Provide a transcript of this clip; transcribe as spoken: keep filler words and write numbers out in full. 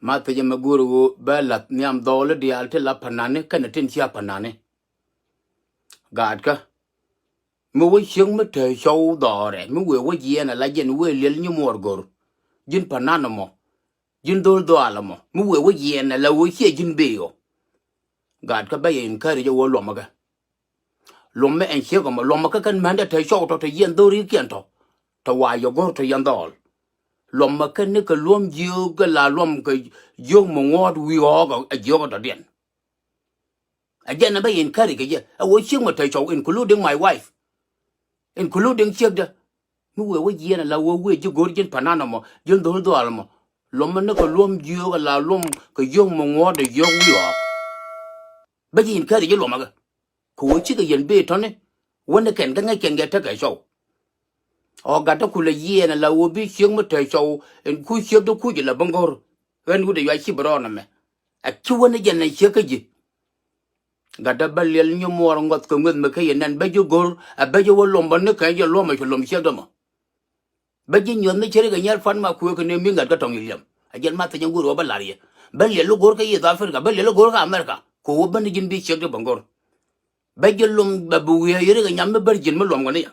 Ma thiecä mɛ go̱o̱ri ɣöö bä la̱th nhiam dhɔɔli diaal ti la panani kɛnɛ tin cia panani. Gaatkä. Mi wä ciek mi te cɔw dhɔɔrɛ mi wëë wä jiɛɛn ala jɛn wëë liɛl nyi muɔɔr go̱r. Ji̱n panan ɛmɔ. Ji̱n dho̱l dhɔaal ɛmɔ mi wëë wä jiɛɛn ala wä ciɛ ji̱n bëë ɔ. Gaatkä bä yɛ encourage ɛ wä luɔmä kɛ. Luɔmä ɛn ciek ɛmɔ luɔmä kɛ kɛn mɛndɛ te cɔw tɔ te yɛn dho̱rikiɛn tɔ. Te wa yɛ go̱r te yɛn dhɔɔl. Luɔmä kɛ ni kɛ luɔm jiök kɛ la luɔm kɛ jiök mi ŋuɔ̱ɔ̱t wi̱i̱ ɣɔɔk ɛ jiök ɛ tɔ̱diɛn. Ɛ jɛn ɛ bä encourage kɛ jɛ ɛ wä ciek mɛ tɔ̱ cɔw, including my wife, including ciekdä. Mi wëë wä jiɛɛn ala wä wëë ji̱ go̱r ji̱n panan ɛmɔ, ji̱n dho̱l dhɔaal ɛmɔ. Luɔmä ni kɛ luɔm jiök ala luɔm kɛ jiök mi ŋuɔ̱ɔ̱t ɛ jiök wi̱i̱ ɣɔɔk. Bä ji̱ encourage ji̱ luɔmä kɛ. Kɛ wä cikɛ yɛn bëë tɔ̱ni wä ni kɛn kä ŋäc kɛn kɛ tekɛ cɔw. Ɔ gat dä kulɛ yiɛɛn ala wä bi ciek mi te cɔw in ku ciek dä kuc ala bä go̱r. Ɣän wut ɛ yua ci bi rɔɔn ɛmɛ. Ɛ ci wä ni jɛn ɛ ciek kä ji̱. Gat dä bä liɛl nyi muɔɔr ŋuɔth kɛ ŋueth mi kä yɛ nɛn bä ji̱ go̱r ɛ bä ji̱ wä lom bä ni kɛn jɛ luɔmɛ ci lom ciek dämɔ. Bä ji̱ nyuɔth mi ceri kɛ nyɛr pan ma kuëë kɛ ni mi ŋa̱t kä tɔŋ i̱ liɛm. A jɛn ma thiec ɛn go̱o̱ri wä bä la̱r yɛ. Bä liɛl i̱ go̱o̱r kä East Africa, bä liɛl i̱ go̱o̱r kä America. Kɛ wä bä ni ji̱n bi ciek di bä go̱o̱r. Bä ji̱ lom bɛ bi wiee yeri kɛ nyam mi bär ji̱n mi luɔm kɛ ni ya.